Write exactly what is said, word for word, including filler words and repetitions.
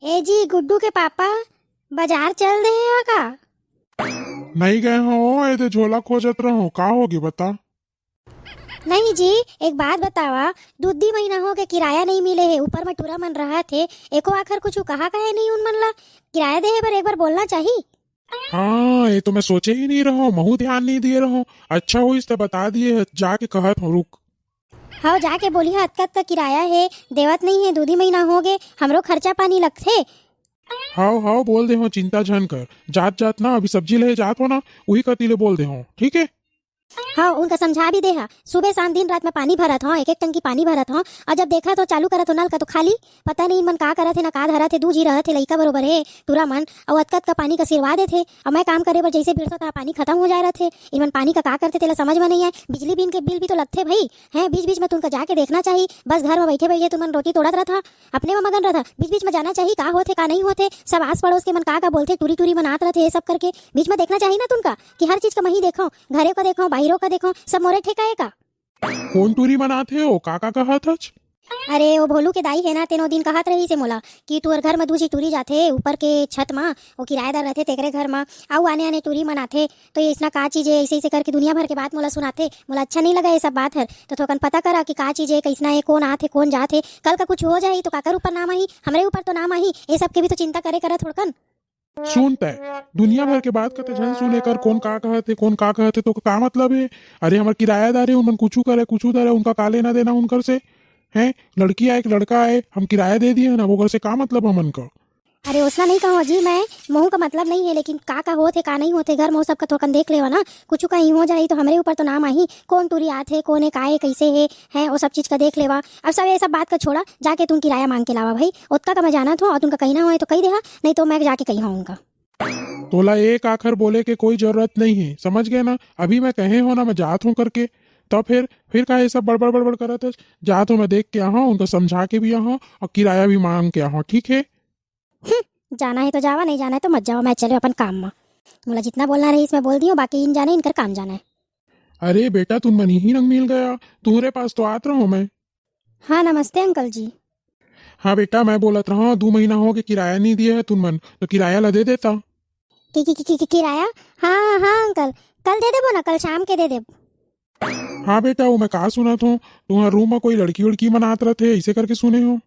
ए जी, गुड्डू के पापा बाजार चल दे हे का? नहीं गए हो, ए दे झोला खोजत रहो, का होगे बता? नहीं जी, एक बात बतावा, दू दी महीना हो गए किराया नहीं मिले हे, ऊपर में टूरा मन रहत हे, एको आखर कुछ कहा कहे नहीं उन मन ला? किराया दे हे बर एक बार बोलना चाही। हाँ, ये तो मैं सोचे ही नहीं रहो, महू ध्यान नहीं दिए रहो। अच्छा होइस त बता दिए, जाके कहत हो, रुक। हव, जाके बोली हा, अतका अतका किराया हे, देवत नहीं हे, दू दी महीना हो गए, हमरो खर्चा पानी लगथे। हव हव, बोल दे हो, चिंता झन कर। जात जात ना अभी सब्जी ले जात हो ना, उही कती ले बोल दे हो, ठीक है? हाँ, उनका समझा भी दे हा, सुबह शाम दिन रात में पानी भरत हो, एक एक टंकी पानी भरत हो, और जब देखा तो चालू करत हो नल का तो खाली। पता नहीं मन का करत हे ना का धरत हे, दू जी रहत हे लइका बरोबर हे टूरा मन, और अतका अतका पानी का सिरवा देत हे। और मैं काम करे बर जैसे भिड़ता था, पानी खत्म हो जाए रहत हे। इमन पानी का का करथे तेला समझ में नहीं आए। बिजली बिन के बिल भी तो लगथे भाई, हैं? बीच बीच में तुमका जाके देखना चाहिए। बस घर में बैठे बैठे तुमन रोटी तोड़त रहत हा, अपने में मगन रहत हा। बीच बीच में जाना चाहिए का होथे का नहीं होथे, सब आस पड़ोस के मन का का बोलथे, टूरी टूरी मन आत रहथे, ये सब करके बीच में देखना चाहिए ना तुमका कि हर चीज का मही देखो, घरे का देखो, बाहरों का देखो, सब मोरे ठेका है का? कौन टूरी मन आथे हो, का का कहत हच? अरे, वो भोलू के दाई है ना, तेनो दिन कहत रही से मोला कि तुहर घर में दू झी टूरी जाथे, ऊपर के छत में, वो किराएदार रहथे तेकरे घर में, अउ आने आने टूरी मन आथे, तो ये इसना का चीज है, ऐसे ऐसे करके दुनिया भर के बात मोला सुनाथे। मोला अच्छा नहीं लगा ये सब बात हर। तो थोकन पता करा कि का चीज है, कैसना है, कौन आथे, कौन जाथे। कल का कुछ हो जाही तो काकर ऊपर नाम आही? हमरे ऊपर तो नाम आही। ये सब के भी तो चिंता करे करा थोड़कन। सुन तय, दुनिया भर के बात करते झन सुने कर, कौन का कहत है, कौन का कहत है, तो का मतलब है? अरे, हमर किरायादार है, उमन कुछू करे, कुछू करे, उनका का लेना देना उनकर से? हैं, लड़की आए, एक लड़का आए, हम किराया दे दिए हैं ना, ओकर से का मतलब हमन का? अरे, ओसना नहीं कहो जी, मैं, महू का मतलब नहीं है, लेकिन का का होत है, का नहीं होत है, घर में वो सब का थोकन देख लेवा ना। कुछू कहीं हो जाही तो हमरे ऊपर तो नाम आही, कौन टूरी आत है, कौन है, का है, कैसे है, हैं, वो सब चीज का देख लेवा। अब सब ये सब बात का छोड़ा, जाके तुम किराया मांग के लावा भाई, ओतका का मैं जानत हूँ, और तुमका कहना होए तो कही देहा, नहीं तो मैं जाके कही हूँ उनका। तोला एक आखर बोले के कोई जरूरत नहीं है, समझ गए ना? अभी मैं कहे हो ना, मैं जात हूँ करके, तो फिर, फिर का ये सब बड़बड़ बड़बड़ करत है? जात हूँ, मैं देख के आहा, उनका समझा के भी आहा और किराया भी मांग के आहा, ठीक है? हम्म, जाना है तो जावा, नहीं जाना है तो मत जावा, मैं चले अपन काम में। मोला जितना बोलना रही इसमें बोल दियो, बाकी इन जाने इनकर काम जाना है। अरे बेटा, तुम मन यही रंग मिल गया, तुम्हारे पास तो आत रहो मैं। हाँ, नमस्ते अंकल जी। हाँ बेटा, मैं बोलत रहा, दो महीना हो गए किराया नहीं दिए है तुम मन, तो किराया ला दे देता। कि, कि, कि, कि, कि, किराया? हाँ, हाँ, हाँ, अंकल, कल दे देबो ना, कल शाम के दे देब। हाँ बेटा, वो मैं का सुनत हूँ, तुम्हार रूम में कोई लड़की उड़की मन आत रहथे, ऐसे करके सुने हो?